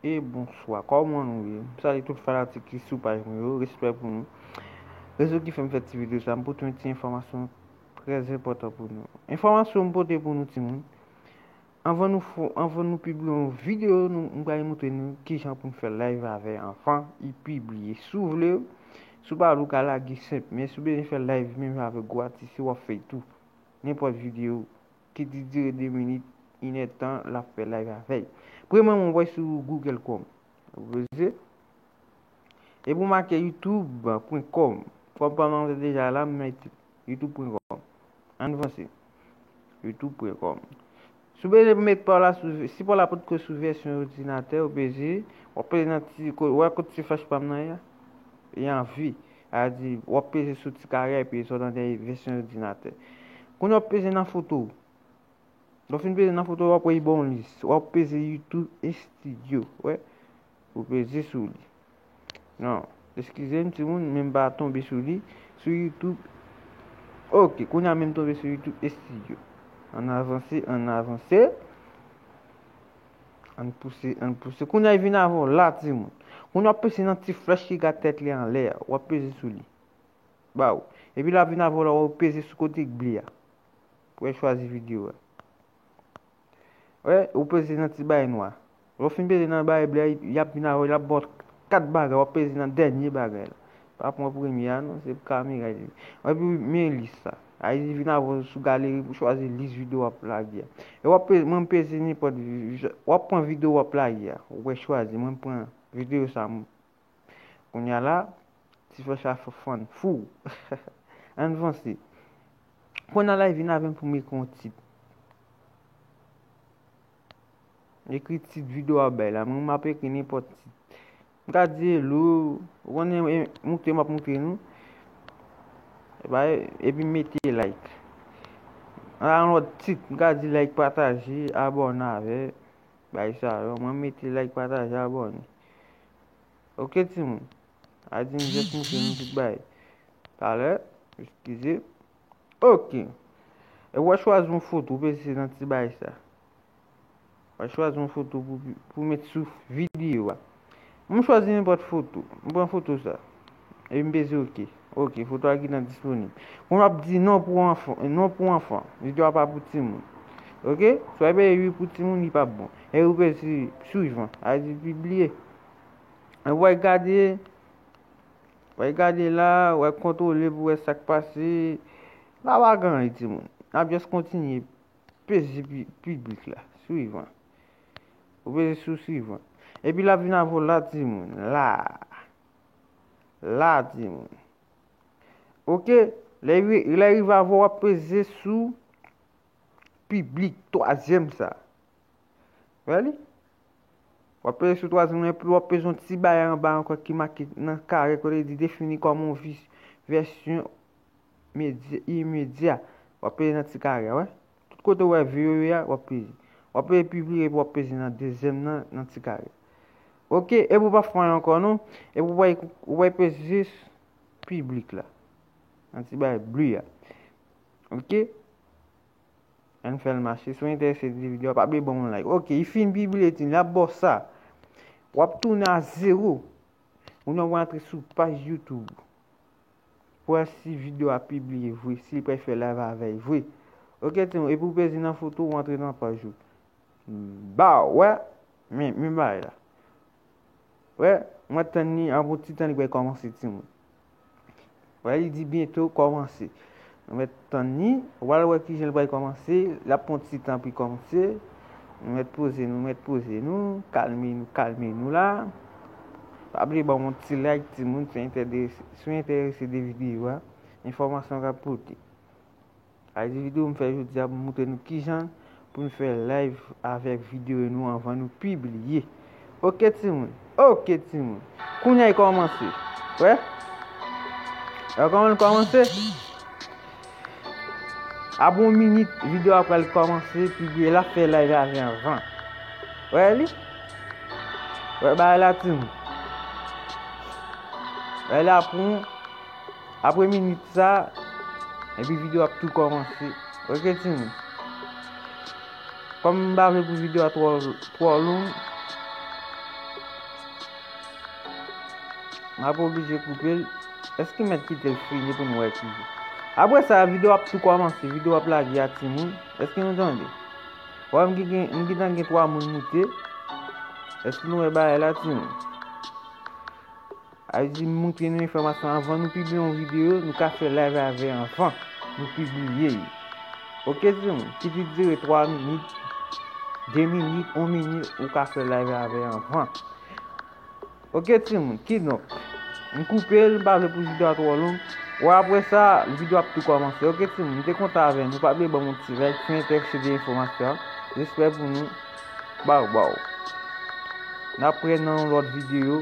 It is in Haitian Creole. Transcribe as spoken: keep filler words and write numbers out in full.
e bonswa. Kòman nou ye? M salye tout fanatik ki sou paj mwen yo. Respè pou nou. Rezon ki fè m fè ti videyo sa, m pote yon ti enfòmasyon trè enpòtan pou nou. Enfòmasyon m pote pou nou, timoun. Anvan nou fè, anvan nou pibliye yon videyo, nou, m pral montre nou kijan pou n fè live avè anvan li pibliye. Si w vle, si w pa vle, w ka lage senp. Men si w bezwen fè live menm jan avèk gwo atis yo, w ap fè l tou. Nenpòt videyo ki di dire de minit, inèdtan, l ap fè live avè l. Premyèman, w pral sou Google Chrome. Ou peze. Epi w make youtube pwen kòm. Kòm pa m antre deja la, m mete youtube pwen kòm. Ann vanse. Youtube pwen kòm. Si w bezwen met pa w la sou, si pa w la potko sou vèsyon òdinatè, ou peze, w ap peze nan ti, ko-, wè kot ti flèch pa m nan ye a? Li an vi. A di, w ap peze sou ti kare a, epi sot nan vèsyon òdinatè. Kounye a w ap peze nan foto. Lè w fin peze nan foto, w ap wè li ba w yon lis. W ap peze YouTube Studio. Wè. Ou peze sou li. Non. Eskize m, timoun, men m pa tonbe sou li. Sou YouTube. Ok, kounye a menm tonbe sou YouTube Studio. Ann avanse, ann avanse. Ann pouse, ann pouse. Kounye a vin avè w la, timoun. Kounye a w ap peze nan ti flèch ki gen tèt li anlè a. W ap peze sou li. Ba w. Epi l ap vin avè w la, w peze sou kote k ble a. Pou w chwazi videyo a. Wè, ou peze nan ti bagay nwa. Lè w fin peze nan bagay ble a, y ap vin avè w, y ap ba w kat bagay, w ap peze nan dènye bagay la. Pa pran premye a non, se pou kamera li. Epi men lis la. A di vin avè w sou galeri pou chwazi lis videyo w ap lage a. E w ap peze, mwen m peze nenpòt vi-, vi-, w ap pran videyo w ap lage a. Ou pral chwazi, mwen m pran videyo sa m Kounye a la, ti frè sa f-, fann fou. Ann vanse. Kounye a la, vin avè m pou m ekri yon tit. Ekri tit videyo a bay la. Mwen, m ap ekri nenpòt tit. M ka di hello, ou konnen, e, moute, m ap moute nou. E bay, epi mete like. An lòt tit, m ka di like, pataje, abòne avè, bay sa yo. Mwen mete like, pataje, abòne. Ok, timoun. A di m jis moute nou tout bagay. Talè, eskize. Ok. E w a chwazi yon foto, w peze nan ti bagay sa. W a chwazi yon foto pou, pou met sou videyo a. M chwazi nenpòt foto. M pran foto sa. E m peze ok. Ok, foto a gentan disponib. Kounye a w ap di non pou anfan, non pou anfan. Videyo a pa pou timoun. Ok? Si w peye wi pou timoun, li p ap bon. E ou peze swivan. A di pibliye. Ou pral gade, ou pral gade la, ou pral kontwole pou wè sa k pase. La pa gen anyen, timoun. N ap jis kontinye peze pi-, piblik la. Swivan. Ou peze sou swivan. Epi l ap vin avè w la, timoun. La. La, timoun. Ok. Lè ri-, lè rive avè w, w ap peze sou piblik, twazyèm sa. Wè li? W ap peze sou twazyèm nan, epi w ap peze yon ti bagay anba ankò ki make nan kare kote li di defini kòm yon vi-, vèsyon medya, imedya. W ap peze nan ti kare a, wè. Tout kote w wè vi yo ye a, w ap peze. W ap peze pibliye, epi w ap peze nan dezyèm nan, nan ti kare. Ok, epi w pa fè anyen ankò non. Epi w pral, w pral peze piblik la. Nan ti bagay ble a. Ok? Ann fè l mache. Si w enterese de videyo a, pa bliye ban m yon like. Ok, li fin pibliye, timoun, l ap ba w sa. W ap tounen a zewo. Ou nan w antre sou paj YouTube. Pou wè si videyo a pibliye vre, si li pral fè live avè l vre. Ok, timoun, epi w peze nan foto, w antre nan paj ou. Ba, wè. Men, men bagay la. Wè, mwen tann li, an bon ti tan li pral kòmanse, timoun. Wè, li di byento kòmanse. Nou mèt tann li, w al wè kijan li pral kòmanse, l ap pran ti tan pou l kòmanse. Nou mèt poze nou, mèt poze nou, kalme nou, kalme nou la. Pa bliye ban m yon ti like, timoun, si w enterese, si w enterese de videyo a, enfòmasyon k ap pote. A di videyo m fè jodi a pou m montre nou kijan pou n fè live avèk videyo nou anvan nou pibliye. Ok, timoun. Ok, timoun. Kounye a l kòmanse. Wè? Wè kòman l kòmanse? Apre yon minit, videyo a pral kòmanse pibliye, l ap fè live avè anvan. Wè li? Wè bagay la, timoun. Wè la pou Apre minit sa, epi videyo ap tou kòmanse. Ok, timoun. Kòm m pa vle pou videyo a twò, twò long, M ap oblije koupe l. Èske m mèt kite l fini pou nou wè ki? Apre sa, videyo ap tou kòmanse, videyo ap lage a timoun. Èske nou tande? Wè, m gen, m gentan gen twa moun moute. Èske nou wè bagay la, timoun? A di m montre nou enfòmasyon anvan nou pibliye yon videyo, nou ka fè live avè anvan nou pibliye l. Oke, timoun, ki te dire twa minit, de minit, yon minit, ou ka fè live avè anvan. Oke, timoun, kidonk, m koupe l, m pa vle pou videyo a twò long. Wè, apre sa, videyo ap tou kòmanse. Oke, timoun, m te kontan avè nou, pa bliye ban m yon ti like, fè entèksede enfòmasyon an. Respè pou nou. Baw, baw. N ap wè nan yon lòt videyo.